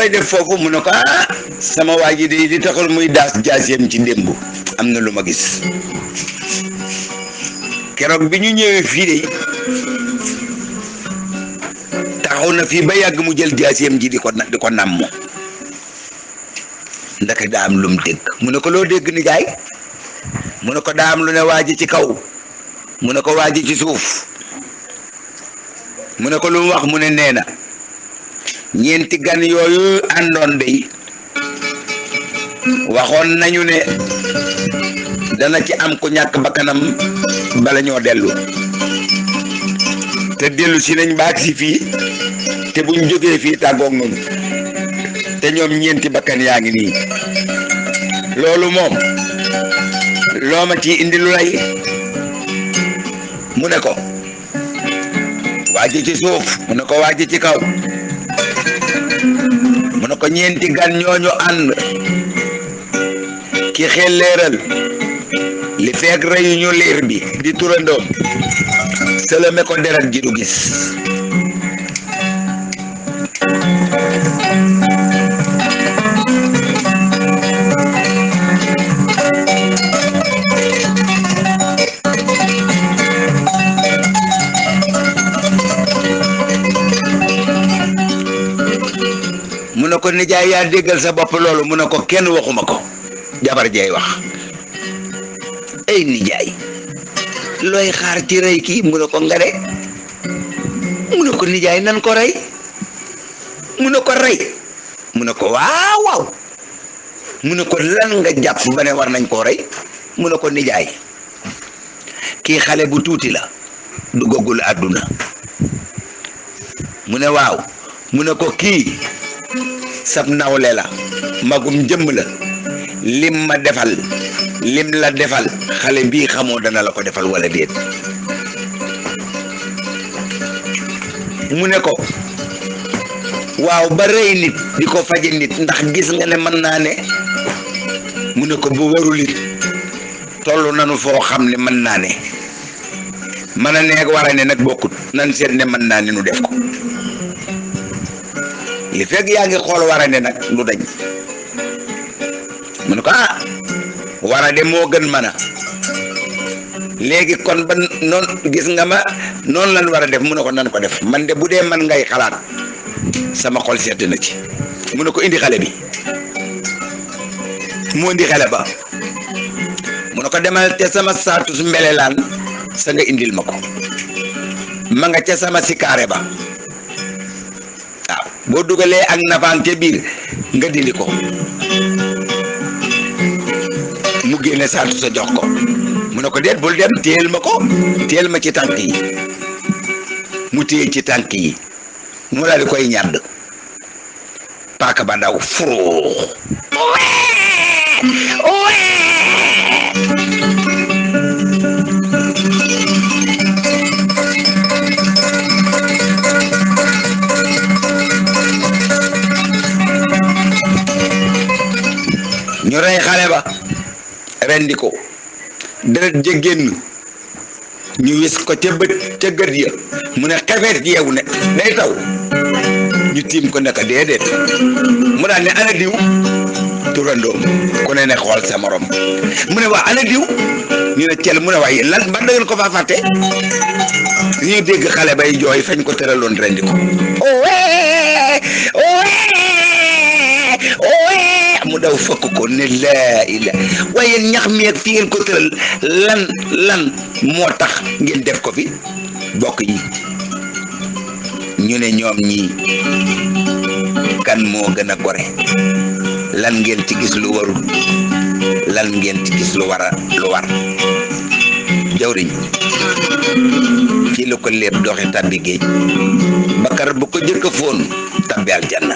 looy def foofu mu ne ko sama waa ji de li taxul muy daas jaaseem ci démb am na lu ma gis keroog bi ñu ñëwee fii de taxaw na fii ba yàgg mu jël jaaseem ji di ko nàmm ndaka daa am lum dégg mu ne ko loo dégg ni jaay mu ne ko daa am lu ne waa ji ci kaw mu ne ko waa ji ci suuf mu ne ko lu mu wax mu ne nee na ñeenti gan yooyu àndoon dey waxoon nañu ne dana ci am ku ñàkk bakkanam bala ñoo dellu te dellu si nañ baag si fii te buñ jógee fii tàggoog noonu te ñoom ñeenti bakkan yaa ngi nii loolu moom loo ma ci indi lu lay mu ne ko waaji ci suuf mu ne ko waaji ci kaw mu ne ko ñeenti gan ñooñu ànd ki xel leeral li fekk reyu ñu liir bi di turandoom sëlëme ko deret ji du gis mu ne ko nijaay yaa déggal sa bopp loolu mu ne ko kenn waxuma ko jabar jeey wax ay nijaay looy xaar ci rey kii mu ne ko nga de mu ne ko nijaay nan ko rey mu ne ko rey mu ne ko waaw waaw mu ne ko lan nga jàpp ba ne war nañ koo rey mu ne ko nijaay kii xale bu tuuti la duggagul àdduna mu ne waaw mu ne ko kii sab nawle la magum jëmm la lim ma defal lim la defal xale bii xamoo dana la ko defal wala déet mu ne ko waaw ba rey nit di ko faje nit ndax gis nga ne mën naa ne mu ne ko bu warul it toll nanu foo xam ne mën naa ne mën a neeg war a ne nag bokkut nan seet ne mën naa ne nu def ko li fekk yaa ngi xool war a ne nag du dañ mu ne ko war a de moo gën mën a léegi kon ba noonu gis nga ma noonu lan war a def mu ne ko nan ko def man de bu dee man ngay xalaat sama xol sedd na ci mu ne ko indi xale bi mu indi xale ba mu ne ko demal te sama saatu su mbelelaan sa nga indil ma ko ma nga ca sama sikaare ba waaw boo dugalee ak nafaan ca biir nga dindi ko mu génne saatu sa jox ko mu ne ko déet bul dem téel ma ko téel ma ci tànk yi mu téye ci tànk yi mu daal di koy ñàdd paaka ba daw furuux ñu rey xale ba rendi ko deret ja génn ñu wis ko ca bët ca gët ya mu ne xefeet yeewu ne day taw ñu tiim ko nekk déedéet mu daal ne ana diw turandoom ku ne ne xool sa morom mu ne waa ana diw ñu ne cel mu ne waaye lan ba da ngeen ko fa fàtte ñu dégg xale bay jooy fañ ko tëraloon rendi ko mu daw fëkk ko ne laa ila waaye ñax mi ak fi ngeen ko tëral lan moo tax ngeen def ko fi bokk yi ñu ne ñoom ñii kan moo gën a gore lan ngeen ci gis lu warul lan ngeen ci gis lu war jawriñ fii la ko lépp doxe tabbi géej bakar bu ko jëkk foon tabbi aljanna